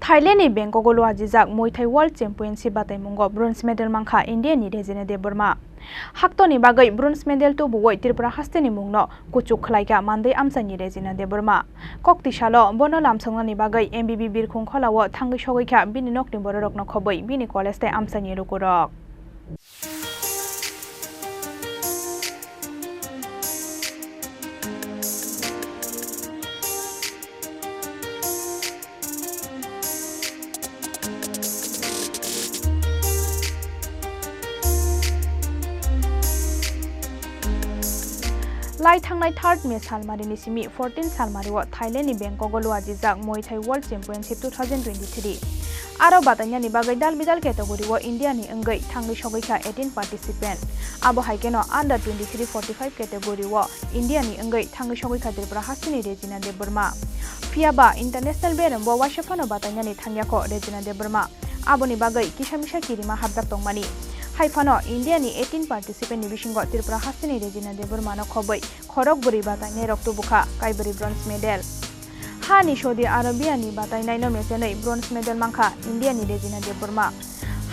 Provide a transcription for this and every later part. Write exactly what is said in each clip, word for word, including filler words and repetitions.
Thailand ni Bangkok o luajijak Muay Thai World Championship bataimungo bronze medal mankha India ni Rejina Debbarma. Haktoni bagwi bronze medal tubuwi Tripura hasteni mungno kuchuk khlaikha mandwi amchaini Rejina Debbarma. Kokti salo bono lamsoknani bagwi M B B birkhung kholao thangwi sogwikha bini nokni bororokno khobwi bini college tei amchaini lukurok. Lai thangnai third May salmarini simi fourteen salmario Thailand ni Bangkok o luajijak Muay Thai World Championship two thousand twenty-three. Aro batainani bagwi dal bidal category o India ni wngwi thangwi sogwi kha eighteen participant. Abo hai kheno under twenty-three forty-five category o India ni wngwi thangwi sogwi kha Tripura hasteni Rejina Debbarma. Phiya ba international berem bo waisa phano batainani thangya kho Rejina Debbarma. Aboni bagwi kisa misa kirima hapjak tongmani. Hai phano India ni eighteen participant ni bisingo Tripura hasteni Rejina Debbarma no khobwi khorok bwrwi batainai rok tubukha kaibrwi bronze medal. Hani Saudi Arabia ni batainai no mechenwi bronze medal mankha India ni Rejina Debbarma.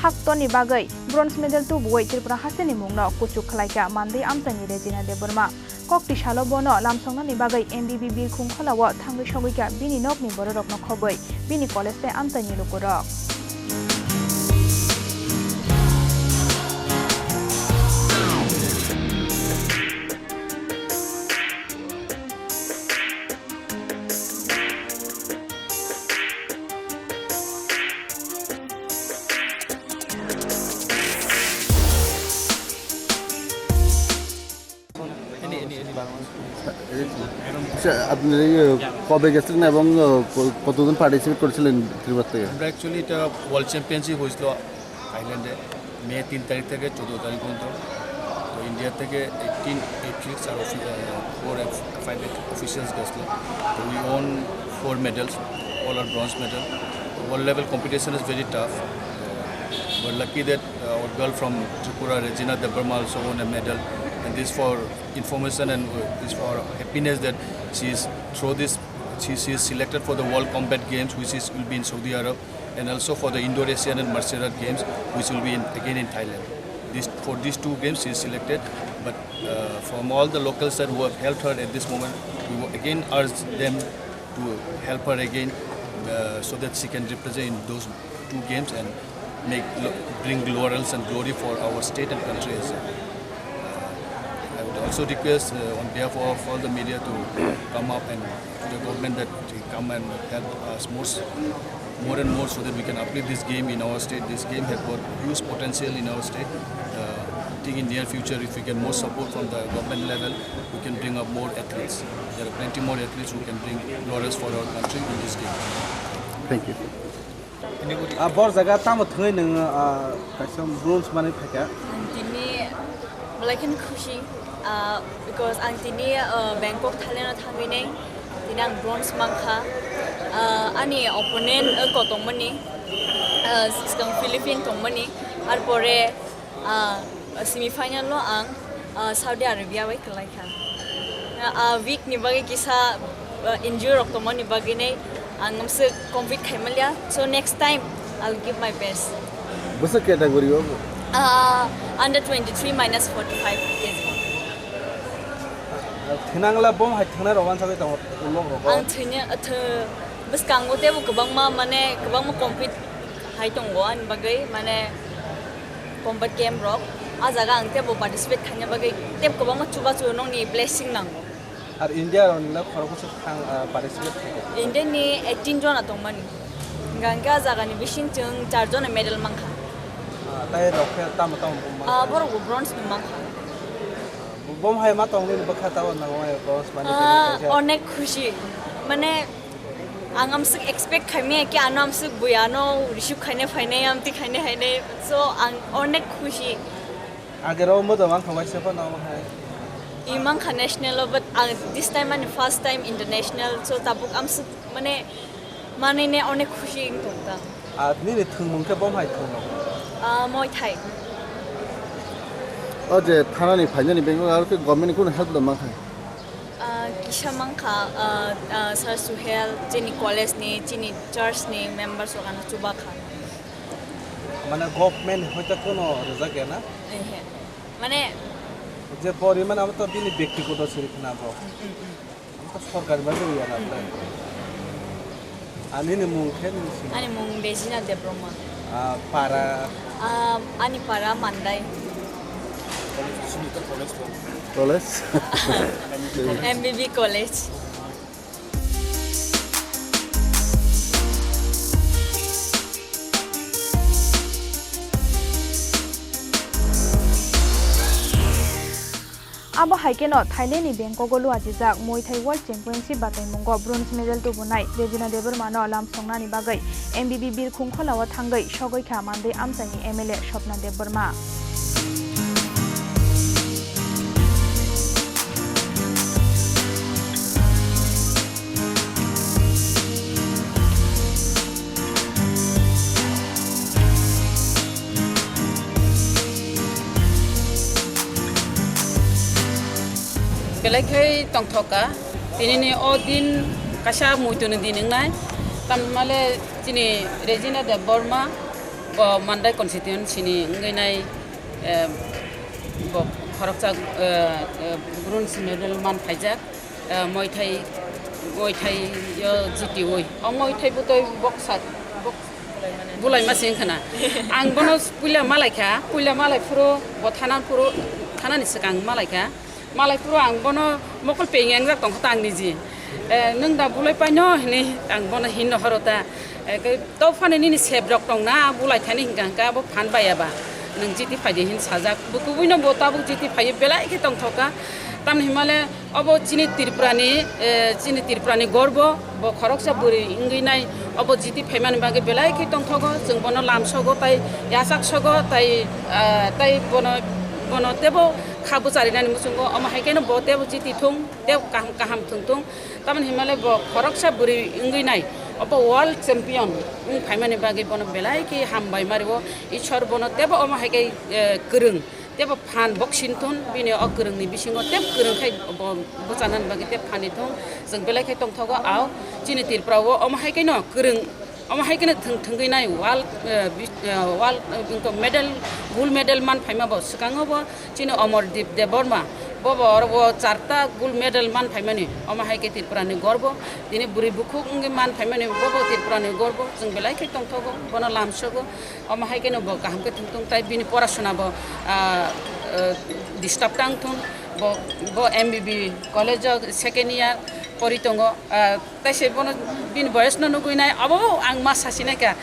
Haktoni bagwi bronze medal tubuwi Tripura hasteni mungno kuchuk khlaikha mandwi amchaini Rejina Debbarma. Kokti salo bono lamsoknani bagwi M B B birkhung kholao thangwi sogwikha bini nokni bororokno khobwi bini college tei amchaini lukurok. আচ্ছা, আপনি এই, আহ, কবে গেছিলেন এবং, আহ, ক-, কতজন পার্টিসিপেট করেছিলেন ত্রিপুরা থেকে? আমরা অ্যাকচুয়ালি এটা ওয়ার্ল্ড চ্যাম্পিয়নশিপ হয়েছিল থাইল্যান্ডে মে তিন তারিখ থেকে চোদ্দ তারিখ পর্যন্ত। তো ইন্ডিয়া থেকে এইটিন অ্যাথলিটস আর ফোর ফাইভ অফিসিয়ালস গেছিলো। তো we won four medals, all are bronze medal. World level competition is very tough. We're lucky that uh, our girl from Tripura, Regina Debbarma, also won a medal. And this for information and uh, this for happiness that she is through this, she, she is selected for the World Combat Games, which is will be in Saudi Arab, and also for the Indo-Asian and Martial Art Games, which will be in, again in Thailand. This, for these two games, she is selected. But uh, from all the locals that who have helped her at this moment, we will again urge them to help her again, uh, so that she can represent in those two games and make lo- bring laurels and glory for our state and country as well. Uh, I would also request uh, on behalf of all the media to come up and to the government that they come and help us more, s- more and more so that we can uplift this game in our state. This game has got huge potential in our state. Uh, I think in near future, if we get more support from the government level, we can bring up more athletes. There are plenty more athletes who can bring laurels for our country in this game. Thank you. Ah, bor jaga tamo thwngwi nwng, ah, kaisa bronze manwi phaikha? Ang tini belai kheno khusi, ah, because ang tini, ah, Bangkok Thailand o thangwi nai tini ang bronze mankha. Ah, ani opponent wngkha tongmani, ah, swkang Philippine tongmani, arpore ah, semi final o ang, ah, Saudi Arabia bai kwlai kha. Ah, week ni bagwi kisa, ah, injury rok tongmani bagwi nai ang amswk compete khai manliya. So next time I'll give my best. Bwswk category o? Ah, under twenty-three minus forty-five K G. Thinangla bom hai thangnai rok wansagwi tongo ulo rok. Ang thwini, ah, thw-, bwskango teibo kwbangma, mane, kwbangma compete hai tongo ani bagwi, mane, combat game rok. Ah jaga ang teibo participate khaina bagwi teibo kwbangma chubachu nokni blessing nango. Ar India rokni le khoroksa thang, ah, participate khaikha? India ni eighteen jona tongmani. Hingkha hingkhe ah jagani bising chwng char jona medal mankha. Ah, tai rok khe tamo tamo bumang? Ah, borok bo bronze ni mankha. Bom hai ma tong nini bwkha tabo nango bronze mani. Ah, tini kaisa. Onek khushi. Mane, ang amswk expect khaimaya ki ano amswk bui ano receive khaina phainai, amtwi khaina phainai. So, ang onek khushi. Agero modo mankha waisa phano omo hai. I mankha national o, but ang this time ani first time international. So, tabuk amswk mane manwi ne onek khushi wng tong tang. Ah, nini thwngmung khe bom hai thwngmung? Ah, Muay Thai. O je thanani phainani bagwi aro khe government ni kunu help da mankha? Ah, Kisa mankha, ah, ah, Sir Suhel, chini college ni, chini church ni members rok ano chuba kha. Mane government hoite kono rijak ya na? Ehe. Mane je pori mane abo to bini bektigoto siri khna bo. Mm, mm, mm. Abo to sorkari bagwi ya na. Mm, mm, mm. Ani ni mung khe ni sing. Ani mung Regina Debbarma. Ah, para. Ah, ani para Mandai. College? M B B College. Abo hai kheno Thailand ni Bangkok o luajijak Muay Thai World Championship bataimungo bronze medal tubunai Regina Debbarma no lamsongnani bagwi M B B birkhung khola o thangwi sogwi kha Mandai amchaini M L A Swapna Debbarma. Belai khe tongthok kha. Tinini o din kaisa muitu ni din wngnai. Tamni hwnmale chini Regina Debbarma bo Mandai constituency ni wngwi nai, eh, bo khoroksa, eh, eh, bronze medal man phaijak. Eh, Muay Thai, Muay Thai yo jitiwi. O Muay Thai butoi boksa, bok-, bulaima se wngkha na. Ang bono puila malaikha, puila malai phuru bo thana phuru, thanani swkang malaikha. Malai phuru ang bono mokol peng engjak tongkha ta ang niji. Eh, nwng da bulai paino hinwi ang bono hinno horo ta. Eh, ke-, to phano nini sep rok tong na, bulai thani hinka hinka abo phan bai aba. Nwng jiti phaidi hin sajak. Bo kubui no bo tabuk jiti phaiyo belai khe tongthok kha. Tamni hwnmale obo chini Tripura ni, eh, chini Tripura ni gorbo, bo khoroksa bwrwi wngwi nai obo jiti phaimani bagwi belai khe tongthogo. Chwng bono lamsogo tai yachak sogo tai, ah, tai bono, bono tebo kha bwcharinani muchungo. Omo hai kheno bo tebo jiti thung, tebo kaham kaham thung thung. Tamoni hinmale bo khoroksa bwrwi wngwi nai, obo world champion wng phaimani bagwi bono belai khe hambai mario. Ishwar bono tebo omo hai khe, eh, kwrwng, tebo phan boksin thun, bini o kwrwngni bisingo teb kwrwng khai bo bwchanani bagwi teb phani thung. Chwng belai khe tongthogo, ao chini Tripura o omo hai kheno kwrwng. Omo hai kheno thwng thwngwi nai world, eh, bis-, eh, world, eh, wngkha medal, gold medal man phaima bo swkango bo chini Amardeep Debbarma. Bo bo oro bo charta gold medal man phaimani. Omo hai khe Tripura ni gorbo. Tini bwrwi bukhuk wngwi man phaimani bo bo Tripura ni gorbo. Chwng belai khe tongthogo, bono lamsogo. Omo hai kheno bo kaham khe thwng thung tai bini porasona bo, ah, eh, disturb tang thung. Bo, bo M B B college o second year pori tongo. Ah, Tai se bono bini boyes no nugui nai, abo ang ma sasi nai kha.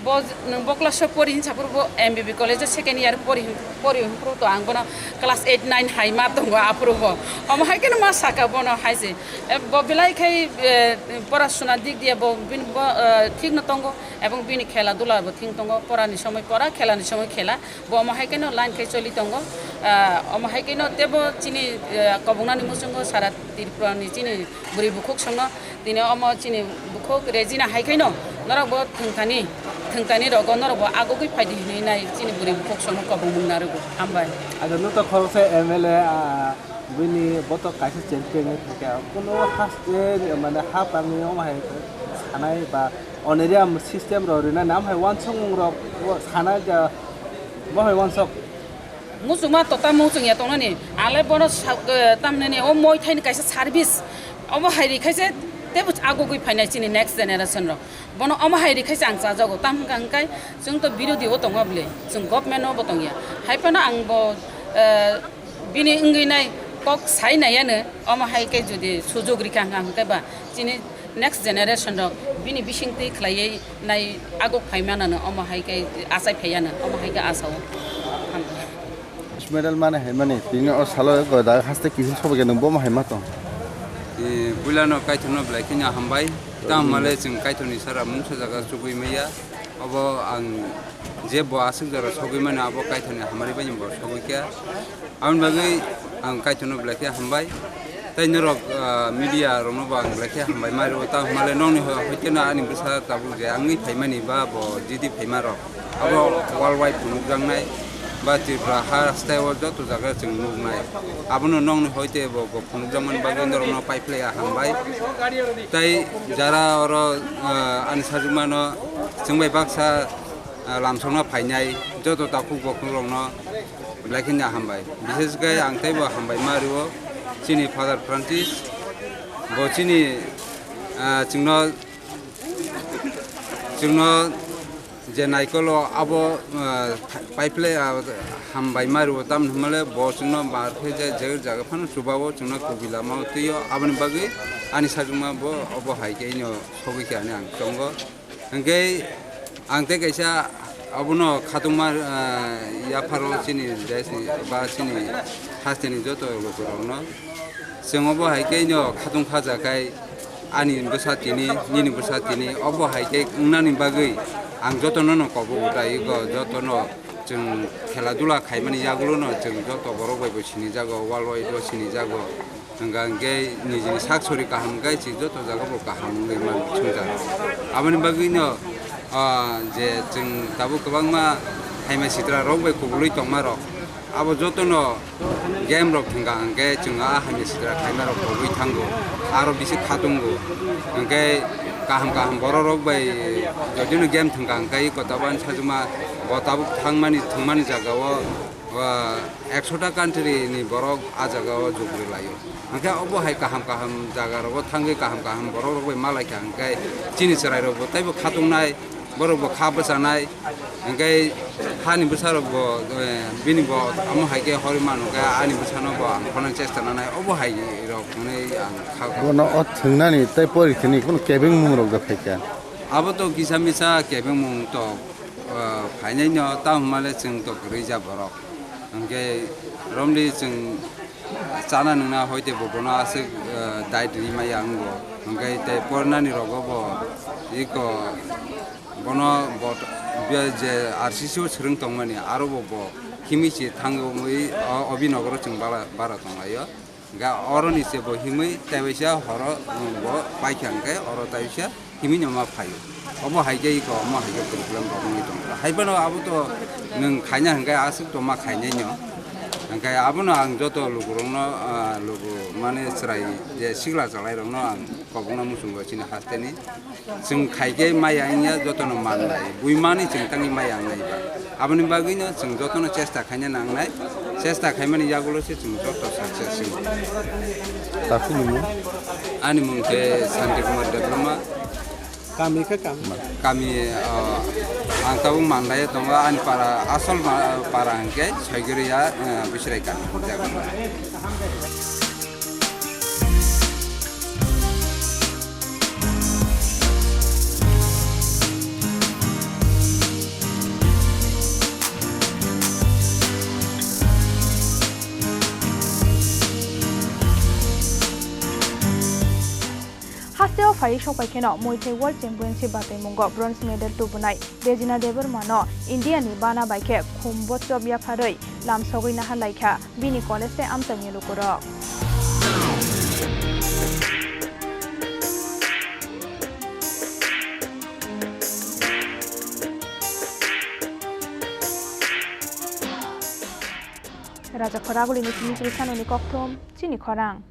Bo nwng bo class o pori hinsa phuru bo M B B college o second year pori hin, pori hin phuru to ang bono class eight nine hai ma tongo aphuru bo. Omo hai kheno ma saka bono hai se. E, bo belai khai, e, porasona dik diya bo bini bo, e, thik no tongo, ebong bini khela dula bo thik tongo, pora ni somoi pora, khela ni somoi khela. Bo omo hai kheno line khai choli tongo. Ah, omo hai kheno tebo chini, ah, kobongnani muchungo sara Tripura ni chini bwrwi bukhuk songno tini omo chini bukhuk Regina hai kheno norok bo thwngthani, thwngthani rogo norok bo agugwi phaidi hinwi nai chini bwrwi bukhuk songno kobongmung narwgo. Hambai. Aja nuto khoroksa M L A, ah, bini boto kaisa champion wngwi thangkha. Kuno haste mane hapangni omo hai sanai ba Honorarium system rok rinani, am hai uansukmung rok, o, sana ja, bo hai uansuk. Muchungma to tamo muchung ya tongnani, ale bono sa-, eh, tamnani o Muay Thai ni kaisa service, omo hai rikhaise tebo agugwi phainai chini next generation rok. Bono omo hai rikhaise ang chajago, tam hwnkha hwnkhe chwng to birodhi o tongo bwle, chwng government o bo tongya. Hai phano ang bo, eh, bini wngwi nai kok sai nai ano, omo hai khe jodi sujug rikha hwnkha hwnkhe ba chini next generation rok bini bisingtwi khlaiwi nai aguk phai manano, omo hai khe achai phai ano, omo hai khe asao. Medal mane hai mani tini o salo da haste kihil sobo khe nung bo ma hai ma tong. E, puilano kaithokno belai kheno hambai. Tamo male chwng kaithokni sara mungsa jaga chugui maya. Obo ang je bo aswk jora sogwi mano abo kaithokni hamari bai bo sogwi kha. Aboni bagwi ang kaithokno belai khe hambai. Tei norok, ah, media rokno bo ang belai khe hambai ma rwo. Tamo hwnmale nokni ho-, hoite no ani bwsa tabuk je wngwi phaimani ba bo jiti phaima rok. Abo world wide phunukjaknai. ba Tripura ha style o joto jaga chwng nuknai. Abono nokni hoite bo, bo phunukjakmani bagwi norokno paiphlaiya hambai. Tai jara oro, ah, ani sajwkmano chwng bai baksa, ah, lamsokna phainai joto takhuk bokhukrokno belai kheno hambai. Bishesh khe ang teibo hambai ma rwo chini Father Francis. Bo chini, ah, chwngno, chwngno je naikolo abo, ah, paiphlai, ah, hambai ma rwo, tamni hwnmale bo chwngno bar khe je, je jaga phano chubago chwngno kubui lama o twi o. Aboni bagwi ani sajwkma bo obo hai khe ino sogwi khe ani ang tongo. Hwnkhe ang tei kaisa abono khatungma, ah, yapharo chini desni ba chini hasteni joto lukurokno chwng obo hai khe ino khatung khaja khai ani bwsa tini, nini bwsa tini, obo hai khe wngnani bagwi ang jotono no kobo utai ego, jotono chwng khela dula khaimani yagulono chwng joto borok bai bo sinijago, world wide o sinijago. Hwnka hwnkhe nijini sak sori kaham khe chwng joto jaga bo kaham wngwi mano swngchar. Aboni bagwino, ah, je chwng tabuk kwbangma haima sitra rok bai kubulwi tongma rok, abo jotono game rok thwngka hwnkhe chwng a haima sitra khaima rok kobwi thango, aro bisi khatungo. Hwnkhe kaham kaham borok rok bai jodino game thwngka hwnkhe iko tabuk ani sajwkma bo tabuk thangmani thwngmani jagao, ah, ekshota country ni borok a jagao jugri laio. Hwnkhe obo hai kaham kaham jaga rogo thangwi kaham kaham borok rok bai malaikha hwnkhe chini chwrai rok bo teibo khatungnai, borok bo kha bwchanai, hwnkhe hani bwsa rok bo, eh, bini bo amo hai khe horwi mano khe ani bwsano bo ang khonani chesta nanai, obo hai rok hwnwi ang kha. Bono o thwngnani tei pori thwngni kunu kebengmung rok da phaikha? Abo to kisa misa kebengmung to, eh, phainai no, tamo hwnmale chwng to kwrwi ja borok. Hwnkhe romli chwng chana nwngna hoite bo bono aswk, eh, diet ri maya wngo. Hwnkhe tei pornani rogo bo iko bono bo je R C C o swrwng tongmani aro bo bo himwi se thangwi o Abhinagaro chwng bara, bara tonglaio. Hwnkhe oroni se bo himwi tei waisa horo, um, bo paikha hwnkhe oro tei waisa himwi no ma phaio. Obo hai khe iko omo hai khe problem rok wngwi tongkha. Hai phano abo to nwng khaina hwnkhe aswk to ma khainai no. Hwnkhe abono ang joto lukurokno, ah, luku mane chwrai je sikla chwlairokno ang kobokno muchungo chini hasteni. Chwng khai khe maya wngya jotono mannai, buimani chwng tangwi maya wngnai ba. Aboni bagwino chwng jotono chesta khaina nangnai, chesta khaimani yagulo se chwng joto success wngwi. Takhuk ni mung? Ani mung khe Santi Kumar Debbarma. Kami khe kami? Kami, ah, ang tabuk Mandai o tongo, ani para, asol ma-, para hwnkhe Soigoriya, ah, Bisrai kami. Hasteo phaiwi sokpai kheno Muay Thai World Championship bataimungo bronze medal tubunai Rejina Debbarmano Indiani bana bai khe khum bochop yapharwi lamsogwi naharlaikha bini college tei amchaini lukurok. Raja Khoragulini simi chwri sanoni kokthum, chini khorang.